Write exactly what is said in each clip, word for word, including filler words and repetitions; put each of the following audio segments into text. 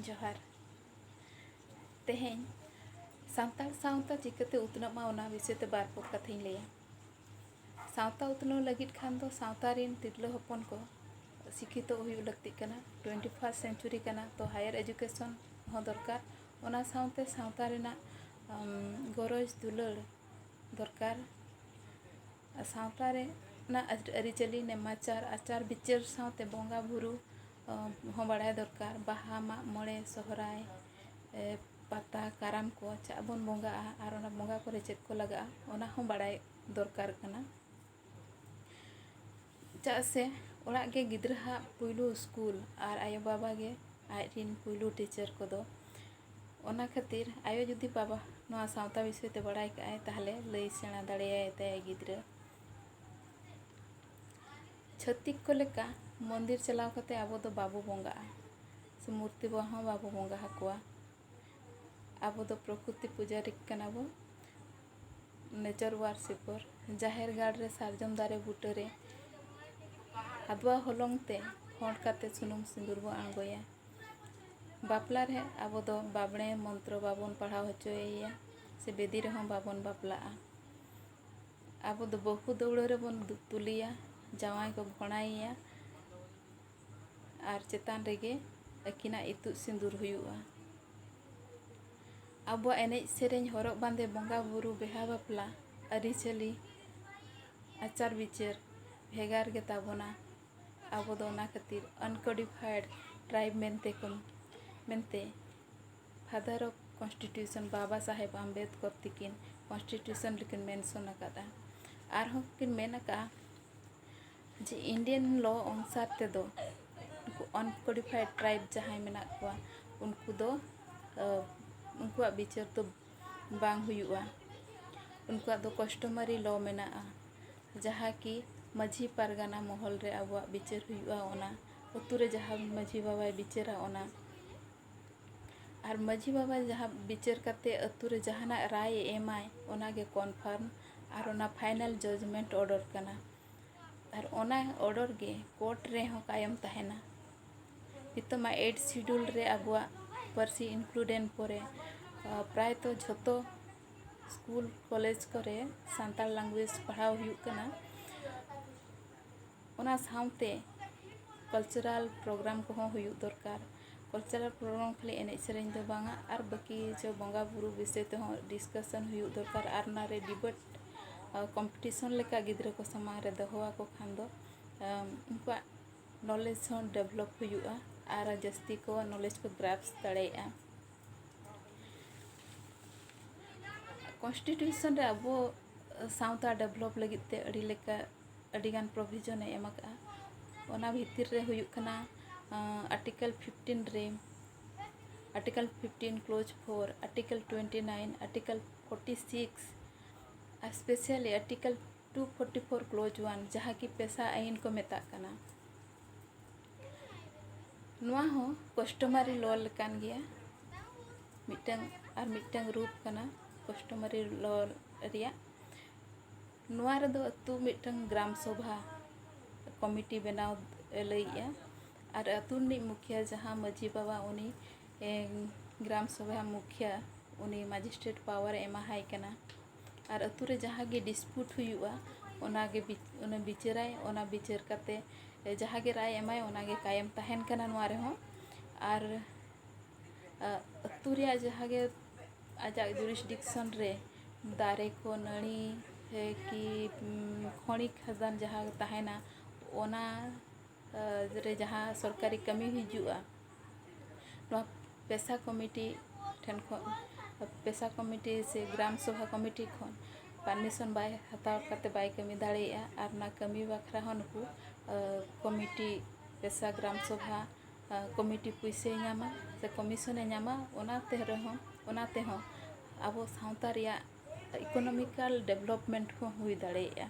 ᱡᱚᱦᱟᱨ᱾ ᱛᱮᱦᱮᱧ ᱥᱟᱱᱛᱟᱲ ᱥᱟᱶᱛᱟ ᱪᱤᱠᱟᱹᱛᱮ ᱩᱛᱱᱟᱹᱜ ᱢᱟ, ᱚᱱᱟ ᱵᱤᱥᱚᱭ ᱛᱮ ᱵᱟᱨ ᱯᱚᱫ ᱠᱟᱛᱷᱟᱧ ᱞᱟᱹᱭᱟ᱾ ᱥᱟᱶᱛᱟ ᱩᱛᱱᱟᱹᱣ ᱞᱟᱹᱜᱤᱫ ᱠᱷᱟᱱ ᱫᱚ ᱥᱟᱶᱛᱟ ᱨᱤᱱ ᱛᱤᱨᱞᱟᱹ ᱦᱚᱯᱚᱱ ᱠᱚ ᱥᱤᱠᱠᱷᱤᱛᱚ ᱦᱩᱭᱩᱜ ᱞᱟᱹᱠᱛᱤᱜ ᱠᱟᱱᱟ᱾ Twenty first century ᱠᱟᱱᱟ, ᱛᱚ higher education ᱦᱚᱸ ᱫᱚᱨᱠᱟᱨ᱾ ᱚᱱᱟ ᱥᱟᱶᱛᱮ ᱥᱟᱶᱛᱟ ᱨᱮᱱᱟᱜ, ᱟᱢ, ᱜᱚᱨᱚᱡᱽ ᱫᱩᱞᱟᱹᱲ ᱫᱚᱨᱠᱟᱨ᱾ ᱥᱟᱶᱛᱟ ᱨᱮᱱᱟᱜ ᱟᱹᱨᱤ-, ᱟᱹᱨᱤᱪᱟᱹᱞᱤ, ᱱᱮᱢᱟᱪᱟᱨ, ᱟᱪᱟᱨ ᱵᱤᱪᱟᱹᱨ ᱥᱟᱶᱛᱮ ᱵᱚᱸᱜᱟ ᱵᱩᱨᱩ, ᱟᱢ, ᱦᱚᱸ ᱵᱟᱲᱟᱭ ᱫᱚᱨᱠᱟᱨ᱾ ᱵᱟᱦᱟ, ᱢᱟᱜ ᱢᱚᱬᱮ, ᱥᱚᱦᱨᱟᱭ, ᱮ, ᱯᱟᱛᱟ, ᱠᱟᱨᱟᱢ ᱠᱚ ᱪᱟᱜ ᱵᱚᱱ ᱵᱚᱸᱜᱟᱜᱼᱟ, ᱟᱨ ᱚᱱᱟ ᱵᱚᱸᱜᱟ ᱠᱚᱨᱮ ᱪᱮᱫ ᱠᱚ ᱞᱟᱜᱟᱜᱼᱟ, ᱚᱱᱟ ᱦᱚᱸ ᱵᱟᱲᱟᱭ ᱫᱚᱨᱠᱟᱨ ᱠᱟᱱᱟ᱾ ᱪᱮᱫᱟᱜ ᱥᱮ ᱚᱲᱟᱜ ᱜᱮ ᱜᱤᱫᱽᱨᱟᱹᱣᱟᱜ ᱯᱩᱭᱞᱩ ᱥᱠᱩᱞ ᱟᱨ ᱟᱭᱳᱼᱵᱟᱵᱟ ᱜᱮ ᱟᱡ ᱨᱤᱱ ᱯᱩᱭᱞᱩ ᱴᱤᱪᱟᱨ ᱠᱚᱫᱚ᱾ ᱚᱱᱟ ᱠᱷᱟᱹᱛᱤᱨ ᱟᱭᱳ ᱡᱩᱫᱤ ᱵᱟᱵᱟ ᱱᱚᱣᱟ ᱥᱟᱶᱛᱟ ᱵᱤᱥᱚᱭ ᱛᱮ ᱵᱟᱲᱟᱭ ᱠᱟᱜᱼᱟᱭ, ᱛᱟᱦᱞᱮ ᱞᱟᱹᱭ ᱥᱮᱬᱟ ᱫᱟᱲᱮᱭᱟᱭ ᱛᱟᱭᱟ ᱜᱤᱫᱽᱨᱟᱹ᱾ ᱪᱷᱟᱹᱛᱤᱠ ᱠᱚ ᱞᱮᱠᱟ ᱢᱚᱱᱫᱤᱨ ᱪᱟᱞᱟᱣ ᱠᱟᱛᱮ ᱟᱵᱚ ᱫᱚ ᱵᱟᱵᱚ ᱵᱚᱸᱜᱟᱜᱼᱟ, ᱥᱮ ᱢᱩᱨᱛᱤ ᱵᱚᱸᱜᱟ ᱦᱚᱸ ᱵᱟᱵᱚ ᱵᱚᱸᱜᱟ ᱟᱠᱚᱣᱟ᱾ ᱟᱵᱚ ᱫᱚ ᱯᱨᱚᱠᱨᱤᱛᱤ ᱯᱩᱡᱟᱨᱤ ᱠᱟᱱᱟ ᱵᱚ, nature worshipper᱾ ᱡᱟᱦᱮᱨ ᱜᱟᱲ ᱨᱮ ᱥᱟᱨᱡᱚᱢ ᱫᱟᱨᱮ ᱵᱩᱴᱟᱹ ᱨᱮ ᱟᱫᱽᱣᱟ ᱦᱚᱞᱚᱝ ᱛᱮ ᱯᱷᱚᱸᱰ ᱠᱟᱛᱮ ᱥᱩᱱᱩᱢ ᱥᱤᱸᱫᱩᱨ ᱵᱚ ᱟᱬᱜᱚᱭᱟ᱾ ᱵᱟᱯᱞᱟ ᱨᱮ ᱟᱵᱚ ᱫᱚ ᱵᱟᱵᱽᱬᱮ ᱢᱚᱱᱛᱨᱚ ᱵᱟᱵᱚᱱ ᱯᱟᱲᱦᱟᱣ ᱦᱚᱪᱚᱭᱮᱭᱟ, ᱥᱮ ᱵᱮᱫᱤ ᱨᱮᱦᱚᱸ ᱵᱟᱵᱚᱱ ᱵᱟᱯᱞᱟᱜᱼᱟ᱾ ᱟᱵᱚ ᱫᱚ ᱵᱟᱹᱦᱩ ᱫᱟᱹᱣᱲᱟᱹ ᱨᱮᱵᱚᱱ ᱫᱩ-, ᱛᱩᱞᱮᱭᱟ, ᱡᱟᱶᱟᱭ ᱠᱚ ᱜᱷᱚᱬᱟᱭᱮᱭᱟ, ᱟᱨ ᱪᱮᱛᱟᱱ ᱨᱮᱜᱮ ᱟᱹᱠᱤᱱᱟᱜ ᱤᱛᱩᱫ ᱥᱤᱸᱫᱩᱨ ᱦᱩᱭᱩᱜᱼᱟ᱾ ᱟᱵᱚᱣᱟᱜ ᱮᱱᱮᱡ ᱥᱮᱨᱮᱧ, ᱦᱚᱨᱚᱜ ᱵᱟᱸᱫᱮ, ᱵᱚᱸᱜᱟ ᱵᱩᱨᱩ, ᱵᱤᱦᱟ ᱵᱟᱯᱞᱟ, ᱟᱹᱨᱤᱪᱟᱹᱞᱤ, ᱟᱪᱟᱨ ᱵᱤᱪᱟᱹᱨ ᱵᱷᱮᱜᱟᱨ ᱜᱮ ᱛᱟᱵᱚᱱᱟ᱾ ᱟᱵᱚ ᱫᱚ ᱚᱱᱟ ᱠᱷᱟᱹᱛᱤᱨ uncodified tribe ᱢᱮᱱᱛᱮ ᱠᱚ, ᱢᱮᱱᱛᱮ Father of Constitution ᱵᱟᱵᱟ ᱥᱟᱦᱮᱵᱽ ᱟᱢᱵᱮᱫᱽᱠᱚᱨ ᱛᱤᱠᱤᱱ constitution ᱨᱮᱠᱤᱱ mention ᱟᱠᱟᱫᱼᱟ᱾ ᱟᱨᱦᱚᱸ ᱠᱤᱱ ᱢᱮᱱ ᱟᱠᱟᱫᱼᱟ ᱡᱮ Indian law ᱚᱱᱩᱥᱟᱨ ᱛᱮᱫᱚ ᱩᱱᱠᱩ uncodified tribe ᱡᱟᱦᱟᱸᱭ ᱢᱮᱱᱟᱜ ᱠᱚᱣᱟ, ᱩᱱᱠᱩ ᱫᱚ, ᱟᱹ, ᱩᱱᱠᱩᱣᱟᱜ ᱵᱤᱪᱟᱹᱨ ᱫᱚ ᱵᱟᱝ ᱦᱩᱭᱩᱜᱼᱟ᱾ ᱩᱱᱠᱩᱣᱟᱜ ᱫᱚ customary law ᱢᱮᱱᱟᱜᱼᱟ, ᱡᱟᱦᱟᱸ ᱠᱤ ᱢᱟᱹᱡᱷᱤ ᱯᱟᱨᱜᱟᱱᱟ ᱢᱚᱦᱚᱞ ᱨᱮ ᱟᱵᱚᱣᱟᱜ ᱵᱤᱪᱟᱹᱨ ᱦᱩᱭᱩᱜᱼᱟ, ᱚᱱᱟ ᱟᱹᱛᱩ ᱨᱮ ᱡᱟᱦᱟᱸ ᱢᱟᱹᱡᱷᱤ ᱵᱟᱵᱟᱭ ᱵᱤᱪᱟᱹᱨᱟ, ᱚᱱᱟ᱾ ᱟᱨ ᱢᱟᱹᱡᱷᱤ ᱵᱟᱵᱟ ᱡᱟᱦᱟᱸ ᱵᱤᱪᱟᱹᱨ ᱠᱟᱛᱮ ᱟᱹᱛᱩ ᱨᱮ ᱡᱟᱦᱟᱱᱟᱜ ᱨᱟᱭ ᱮ ᱮᱢᱟᱭ, ᱚᱱᱟ ᱜᱮ confirm ᱟᱨ ᱚᱱᱟ final judgment order ᱠᱟᱱᱟ᱾ ᱟᱨ ᱚᱱᱟ order ᱜᱮ court ᱨᱮᱦᱚᱸ ᱠᱟᱭᱚᱢ ᱛᱟᱦᱮᱱᱟ᱾ ᱱᱤᱛᱚᱜ ᱢᱟ ᱮᱭᱤᱴ ᱥᱤᱰᱩᱞ ᱨᱮ ᱟᱵᱚᱣᱟᱜ ᱯᱟᱹᱨᱥᱤ ᱤᱱᱠᱞᱩᱰ ᱮᱱ ᱯᱚᱨᱮ, ᱟ, ᱯᱨᱟᱭᱛᱚ ᱡᱷᱚᱛᱚ ᱥᱠᱩᱞ ᱠᱚᱞᱮᱡᱽ ᱠᱚᱨᱮ ᱥᱟᱱᱛᱟᱲ ᱞᱮᱝᱜᱩᱭᱮᱡᱽ ᱯᱟᱲᱦᱟᱣ ᱦᱩᱭᱩᱜ ᱠᱟᱱᱟ᱾ ᱚᱱᱟ ᱥᱟᱶᱛᱮ ᱠᱟᱞᱪᱟᱨᱟᱞ ᱯᱨᱳᱜᱨᱟᱢ ᱠᱚᱦᱚᱸ ᱦᱩᱭᱩᱜ ᱫᱚᱨᱠᱟᱨ᱾ ᱠᱟᱞᱪᱟᱨᱟᱞ ᱯᱨᱳᱜᱨᱟᱢ ᱠᱷᱟᱹᱞᱤ ᱮᱱᱮᱡ ᱥᱮᱨᱮᱧ ᱫᱚ ᱵᱟᱝᱟ, ᱟᱨ ᱵᱟᱹᱠᱤ ᱡᱚ ᱵᱚᱸᱜᱟ ᱵᱩᱨᱩ ᱵᱤᱥᱚᱭ ᱛᱮᱦᱚᱸ ᱰᱤᱥᱠᱟᱥᱚᱱ ᱦᱩᱭᱩᱜ ᱫᱚᱨᱠᱟᱨ᱾ ᱟᱨ ᱚᱱᱟᱨᱮ ᱰᱤᱵᱮᱴ, ᱟ, ᱠᱚᱢᱯᱤᱴᱤᱥᱚᱱ ᱞᱮᱠᱟ ᱜᱤᱫᱽᱨᱟᱹ ᱠᱚ ᱥᱟᱢᱟᱝ ᱨᱮ ᱫᱚᱦᱚ ᱟᱠᱚ ᱠᱷᱟᱱ ᱫᱚ, ᱟᱢ, ᱩᱱᱠᱩᱣᱟᱜ ᱱᱚᱞᱮᱡᱽ ᱦᱚᱸ ᱰᱮᱵᱷᱞᱚᱯ ᱦᱩᱭᱩᱜᱼᱟ ᱟᱨ ᱡᱟᱹᱥᱛᱤ ᱠᱚ ᱱᱚᱞᱮᱡᱽ ᱠᱚ ᱜᱨᱟᱥᱯ ᱫᱟᱲᱮᱭᱟᱜᱼᱟ᱾ ᱠᱚᱱᱥᱴᱤᱴᱤᱭᱩᱥᱚᱱ ᱨᱮ ᱟᱵᱚ ᱥᱟᱶᱛᱟ ᱰᱮᱵᱷᱞᱚᱯ ᱞᱟᱹᱜᱤᱫ ᱛᱮ ᱟᱹᱰᱤ ᱞᱮᱠᱟ, ᱟᱹᱰᱤᱜᱟᱱ ᱯᱨᱚᱵᱷᱤᱡᱚᱱᱮ ᱮᱢ ᱟᱠᱟᱫᱼᱟ᱾ ᱚᱱᱟ ᱵᱷᱤᱛᱤᱨ ᱨᱮ ᱦᱩᱭᱩᱜ ᱠᱟᱱᱟ, ᱟᱨᱴᱤᱠᱮᱞ ᱯᱷᱤᱯᱴᱤᱱ ᱨᱮ, article fifteen clause four, article twenty nine, article forty six, ᱟᱨ specially article two forty four clause one, ᱡᱟᱦᱟᱸ ᱠᱤ ᱯᱮᱥᱟ ᱟᱹᱭᱤᱱ ᱠᱚ ᱢᱮᱛᱟᱜ ᱠᱟᱱᱟ᱾ ᱱᱚᱣᱟ ᱦᱚᱸ ᱠᱟᱥᱴᱚᱢᱟᱨᱤ ᱞᱚ ᱞᱮᱠᱟᱱ ᱜᱮᱭᱟ, ᱢᱤᱫᱴᱟᱝ ᱟᱨ ᱢᱤᱫᱴᱟᱝ ᱨᱩᱯ ᱠᱟᱱᱟ ᱠᱟᱥᱴᱚᱢᱟᱨᱤ ᱞᱚ ᱨᱮᱭᱟᱜ᱾ ᱱᱚᱣᱟ ᱨᱮᱫᱚ ᱟᱹᱛᱩ ᱢᱤᱫᱴᱟᱝ ᱜᱨᱟᱢ ᱥᱚᱵᱷᱟ ᱠᱚᱢᱤᱴᱤ ᱵᱮᱱᱟᱣ ᱮ ᱞᱟᱹᱭᱮᱜᱼᱟ, ᱟᱨ ᱟᱹᱛᱩ ᱨᱤᱱᱤᱡ ᱢᱩᱠᱷᱤᱭᱟᱹ ᱡᱟᱦᱟᱸ ᱢᱟᱹᱡᱷᱤ ᱵᱟᱵᱟ, ᱩᱱᱤ, ᱮ, ᱜᱨᱟᱢ ᱥᱚᱵᱷᱟ ᱢᱩᱠᱷᱤᱭᱟᱹ, ᱩᱱᱤ ᱢᱟᱡᱤᱥᱴᱨᱮᱴ ᱯᱟᱣᱟᱨ ᱮ ᱮᱢᱟᱦᱟᱭ ᱠᱟᱱᱟ᱾ ᱟᱨ ᱟᱹᱛᱩ ᱨᱮ ᱡᱟᱦᱟᱸ ᱜᱮ ᱰᱤᱥᱯᱩᱴ ᱦᱩᱭᱩᱜᱼᱟ, ᱚᱱᱟ ᱜᱮ ᱵᱤᱪ-, ᱚᱱᱟ ᱵᱤᱪᱟᱹᱨᱟᱭ᱾ ᱚᱱᱟ ᱵᱤᱪᱟᱹᱨ ᱠᱟᱛᱮ, ᱮ, ᱡᱟᱦᱟᱸ ᱜᱮ ᱨᱟᱭ ᱮᱢᱟᱭ, ᱚᱱᱟ ᱜᱮ ᱠᱟᱭᱮᱢ ᱛᱟᱦᱮᱱ ᱠᱟᱱᱟ ᱱᱚᱣᱟ ᱨᱮᱦᱚᱸ᱾ ᱟᱨ, ᱟ, ᱟᱹᱛᱩ ᱨᱮᱭᱟᱜ ᱡᱟᱦᱟᱸ ᱜᱮ ᱟᱡᱟᱜ ᱡᱩᱨᱤᱥᱰᱤᱠᱥᱚᱱ ᱨᱮ ᱫᱟᱨᱮ ᱠᱚ, ᱱᱟᱹᱲᱤ, ᱮ, ᱠᱤ, ᱩᱢ, ᱠᱷᱚᱱᱤ ᱠᱷᱟᱫᱟᱱ ᱡᱟᱦᱟᱸ ᱛᱟᱦᱮᱱᱟ, ᱚᱱᱟ, ᱟ, ᱨᱮ ᱡᱟᱦᱟᱸ ᱥᱚᱨᱠᱟᱨᱤ ᱠᱟᱹᱢᱤ ᱦᱤᱡᱩᱜᱼᱟ, ᱱᱚᱣᱟ ᱯᱮᱥᱟ ᱠᱚᱢᱤᱴᱤ ᱴᱷᱮᱱ ᱠᱷᱚᱱ, ᱯᱮᱥᱟ ᱠᱚᱢᱤᱴᱤ ᱥᱮ ᱜᱨᱟᱢ ᱥᱚᱵᱷᱟ ᱠᱚᱢᱤᱴᱤ ᱠᱷᱚᱱ ᱯᱟᱨᱢᱤᱥᱚᱱ ᱵᱟᱭ ᱦᱟᱛᱟᱣ ᱠᱟᱛᱮ ᱵᱟᱭ ᱠᱟᱹᱢᱤ ᱫᱟᱲᱮᱭᱟᱜᱼᱟ᱾ ᱟᱨ ᱚᱱᱟ ᱠᱟᱹᱢᱤ ᱵᱟᱠᱷᱨᱟ ᱦᱚᱸ ᱱᱩᱠᱩ, ᱟ, ᱠᱚᱢᱤᱴᱤ, ᱯᱮᱥᱟ ᱜᱨᱟᱢ ᱥᱚᱵᱷᱟ, ᱟ, ᱠᱚᱢᱤᱴᱤ ᱯᱩᱭᱥᱟᱹᱭ ᱧᱟᱢᱟ ᱥᱮ ᱠᱚᱢᱤᱥᱚᱱᱮ ᱧᱟᱢᱟ, ᱚᱱᱟ ᱛᱮ ᱨᱮᱦᱚᱸ, ᱚᱱᱟ ᱛᱮᱦᱚᱸ ᱟᱵᱚ ᱥᱟᱶᱛᱟ ᱨᱮᱭᱟᱜ ᱤᱠᱳᱱᱚᱢᱤᱠᱟᱞ ᱰᱮᱵᱷᱞᱚᱯᱢᱮᱱᱴ ᱦᱚᱸ ᱦᱩᱭ ᱫᱟᱲᱮᱭᱟᱜᱼᱟ᱾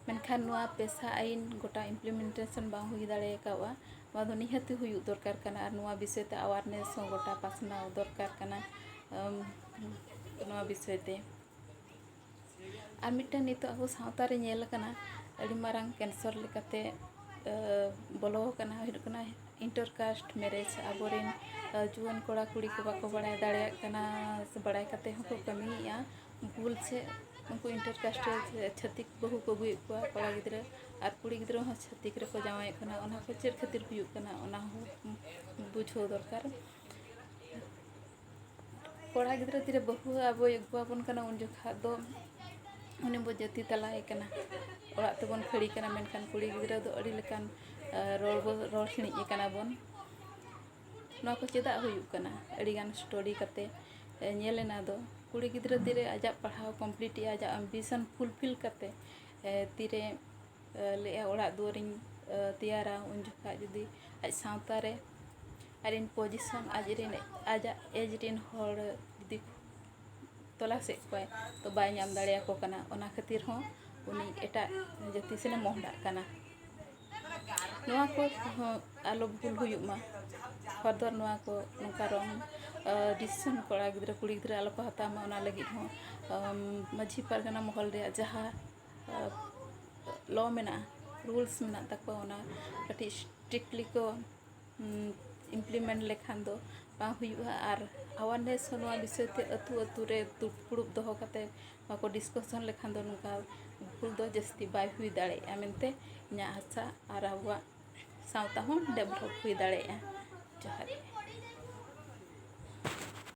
ᱢᱮᱱᱠᱷᱟᱱ ᱱᱚᱣᱟ ᱯᱮᱥᱟ ᱟᱹᱭᱤᱱ ᱜᱚᱴᱟ ᱤᱢᱯᱞᱤᱢᱮᱱᱴᱮᱥᱚᱱ ᱵᱟᱝ ᱦᱩᱭ ᱫᱟᱲᱮ ᱟᱠᱟᱫᱼᱟ᱾ ᱱᱚᱣᱟ ᱫᱚ ᱱᱤᱦᱟᱹᱛᱤ ᱦᱩᱭᱩᱜ ᱫᱚᱨᱠᱟᱨ ᱠᱟᱱᱟ, ᱟᱨ ᱱᱚᱣᱟ ᱵᱤᱥᱚᱭ ᱛᱮ ᱟᱣᱟᱨᱱᱮᱥ ᱦᱚᱸ ᱜᱚᱴᱟ ᱯᱟᱥᱱᱟᱣ ᱫᱚᱨᱠᱟᱨ ᱠᱟᱱᱟ, ᱟᱢ, ᱱᱚᱣᱟ ᱵᱤᱥᱚᱭ ᱛᱮ᱾ ᱟᱨ ᱢᱤᱫᱴᱟᱝ ᱱᱤᱛᱚᱜ ᱟᱵᱚ ᱥᱟᱶᱛᱟ ᱨᱮ ᱧᱮᱞ ᱟᱠᱟᱱᱟ, ᱟᱹᱰᱤ ᱢᱟᱨᱟᱝ ᱠᱮᱱᱥᱟᱨ ᱞᱮᱠᱟᱛᱮ ᱵᱚᱞᱚ ᱟᱠᱟᱱᱟ, ᱦᱩᱭᱩᱜ ᱠᱟᱱᱟ ᱤᱱᱴᱟᱨ ᱠᱟᱥᱴ ᱢᱮᱨᱮᱡᱽ᱾ ᱟᱵᱚᱨᱮᱱ ᱡᱩᱣᱟᱹᱱ ᱠᱚᱲᱟ ᱠᱩᱲᱤ ᱠᱚ ᱵᱟᱠᱚ ᱵᱟᱲᱟᱭ ᱫᱟᱲᱮᱭᱟᱜ ᱠᱟᱱᱟ, ᱥᱮ ᱵᱟᱲᱟᱭ ᱠᱟᱛᱮ ᱦᱚᱸᱠᱚ ᱠᱟᱹᱢᱤᱭᱮᱫᱼᱟ ᱵᱷᱩᱞ ᱥᱮ᱾ ᱩᱱᱠᱩ ᱤᱱᱴᱟᱨ ᱠᱟᱥᱴ ᱨᱮ ᱪᱷᱟᱹᱛᱤᱠ ᱵᱟᱹᱦᱩ ᱠᱚ ᱟᱹᱜᱩᱭᱮᱫ ᱠᱚᱣᱟ ᱠᱚᱲᱟ ᱜᱤᱫᱽᱨᱟᱹ, ᱟᱨ ᱠᱩᱲᱤ ᱜᱤᱫᱽᱨᱟᱹ ᱦᱚᱸ ᱪᱷᱟᱹᱛᱤᱠ ᱨᱮᱠᱚ ᱡᱟᱶᱟᱭᱚᱜ ᱠᱟᱱᱟ᱾ ᱚᱱᱟ ᱠᱚ ᱪᱮᱫ ᱠᱷᱟᱹᱛᱤᱨ ᱦᱩᱭᱩᱜ ᱠᱟᱱᱟ, ᱚᱱᱟ ᱦᱚᱸ ᱵᱩᱡᱷᱟᱹᱣ ᱫᱚᱨᱠᱟᱨ᱾ ᱠᱚᱲᱟ ᱜᱤᱫᱽᱨᱟᱹ ᱛᱤᱨᱮ ᱵᱟᱹᱦᱩ ᱟᱵᱚᱭ ᱟᱹᱜᱩᱣᱟᱵᱚᱱ ᱠᱟᱱᱟ, ᱩᱱ ᱡᱚᱠᱷᱟᱜ ᱫᱚ ᱩᱱᱤ ᱵᱚ ᱡᱟᱹᱛᱤ ᱛᱟᱞᱟᱭᱮ ᱠᱟᱱᱟ, ᱚᱲᱟᱜ ᱛᱮᱵᱚᱱ ᱠᱷᱟᱹᱲᱤ ᱠᱟᱱᱟ᱾ ᱢᱮᱱᱠᱷᱟᱱ ᱠᱩᱲᱤ ᱜᱤᱫᱽᱨᱟᱹ ᱫᱚ ᱟᱹᱰᱤ ᱞᱮᱠᱟᱱ ᱨᱚᱲ ᱵᱚ ᱨᱚᱲ ᱥᱤᱬᱤᱡ ᱠᱟᱱᱟ ᱵᱚᱱ᱾ ᱱᱚᱣᱟ ᱠᱚ ᱪᱮᱫᱟᱜ ᱦᱩᱭᱩᱜ ᱠᱟᱱᱟ? ᱟᱹᱰᱤᱜᱟᱱ ᱥᱴᱳᱨᱤ ᱠᱟᱛᱮ ᱧᱮᱞ ᱮᱱᱟ ᱫᱚ, ᱠᱩᱲᱤ ᱜᱤᱫᱽᱨᱟᱹ ᱛᱤᱨᱮ ᱟᱡᱟᱜ ᱯᱟᱲᱦᱟᱣ ᱠᱚᱢᱯᱞᱤᱴ ᱮᱜᱼᱟ, ᱟᱡᱟᱜ ᱟᱢᱵᱤᱥᱚᱱ ᱯᱷᱩᱞᱯᱷᱤᱞ ᱠᱟᱛᱮ ᱛᱤᱨᱮ ᱞᱟᱹᱭᱮᱜᱼᱟ ᱚᱲᱟᱜ ᱫᱩᱣᱟᱹᱨᱤᱧ ᱛᱮᱭᱟᱨᱟ, ᱩᱱ ᱡᱚᱠᱷᱟᱡ ᱡᱩᱫᱤ ᱟᱡ ᱥᱟᱶᱛᱟ ᱨᱮ ᱟᱡᱨᱮᱱ ᱯᱚᱡᱤᱥᱚᱱ, ᱟᱡᱨᱮᱱ, ᱟᱡᱟᱜ ᱮᱡᱽ ᱨᱮᱱ ᱦᱚᱲ ᱡᱩᱫᱤ ᱛᱚᱞᱟᱥᱮᱫ ᱠᱚᱣᱟᱭ, ᱛᱚ ᱵᱟᱭ ᱧᱟᱢ ᱫᱟᱲᱮᱭᱟᱠᱚ ᱠᱟᱱᱟ, ᱚᱱᱟ ᱠᱷᱟᱹᱛᱤᱨ ᱦᱚᱸ ᱩᱱᱤ ᱮᱴᱟᱜ ᱡᱟᱹᱛᱤ ᱥᱮᱱᱮ ᱢᱚᱦᱰᱟᱜ ᱠᱟᱱᱟ᱾ ᱱᱚᱣᱟ ᱠᱚ ᱦᱚᱸ ᱟᱞᱚ ᱵᱷᱩᱞ ᱦᱩᱭᱩᱜ ᱢᱟ᱾ ᱯᱷᱟᱨᱫᱟᱨ ᱱᱚᱣᱟ ᱠᱚ ᱱᱚᱝᱠᱟ ᱨᱚᱝ ᱰᱤᱥᱤᱥᱚᱱ ᱠᱚᱲᱟ ᱜᱤᱫᱽᱨᱟᱹ ᱠᱩᱲᱤ ᱜᱤᱫᱽᱨᱟᱹ ᱟᱞᱚ ᱠᱚ ᱦᱟᱛᱟᱣ ᱢᱟ, ᱚᱱᱟ ᱞᱟᱹᱜᱤᱫ ᱦᱚᱸ ᱢᱟᱹᱡᱷᱤ ᱯᱟᱨᱜᱟᱱᱟ ᱢᱚᱦᱚᱞ ᱨᱮᱭᱟᱜ ᱡᱟᱦᱟᱸ ᱞᱚ ᱢᱮᱱᱟᱜᱼᱟ, ᱨᱩᱞᱥ ᱢᱮᱱᱟᱜ ᱛᱟᱠᱚᱣᱟ, ᱚᱱᱟ ᱠᱟᱹᱴᱤᱡ ᱥᱴᱨᱤᱠᱴᱞᱤ ᱠᱚ ᱤᱢᱯᱞᱤᱢᱮᱱᱴ ᱞᱮᱠᱷᱟᱱ ᱫᱚ ᱵᱟᱝ ᱦᱩᱭᱩᱜᱼᱟ᱾ ᱟᱨ ᱟᱣᱟᱨᱱᱮᱥ ᱦᱚᱸ ᱱᱚᱣᱟ ᱵᱤᱥᱚᱭ ᱛᱮ ᱟᱹᱛᱩ ᱟᱹᱛᱩ ᱨᱮ ᱫᱩᱲᱩᱵ ᱠᱚ ᱫᱚᱦᱚ ᱠᱟᱛᱮ ᱱᱚᱣᱟ ᱠᱚ ᱰᱤᱥᱠᱟᱥᱚᱱ ᱞᱮᱠᱷᱟᱱ ᱫᱚ ᱱᱚᱝᱠᱟ ᱵᱷᱩᱞ ᱫᱚ ᱡᱟᱹᱥᱛᱤ ᱵᱟᱭ ᱦᱩᱭ ᱫᱟᱲᱮᱭᱟᱜᱼᱟ ᱢᱮᱱᱛᱮ ᱤᱧᱟᱹᱜ ᱟᱥᱟ᱾ ᱟᱨ ᱟᱵᱚᱣᱟᱜ ᱥᱟᱶᱛᱟ ᱦᱚᱸ ᱰᱮᱵᱷᱞᱚᱯ ᱦᱩᱭ ᱫᱟᱲᱮᱭᱟᱜᱼᱟ᱾ ᱡᱚᱦᱟᱨ ᱜᱮ᱾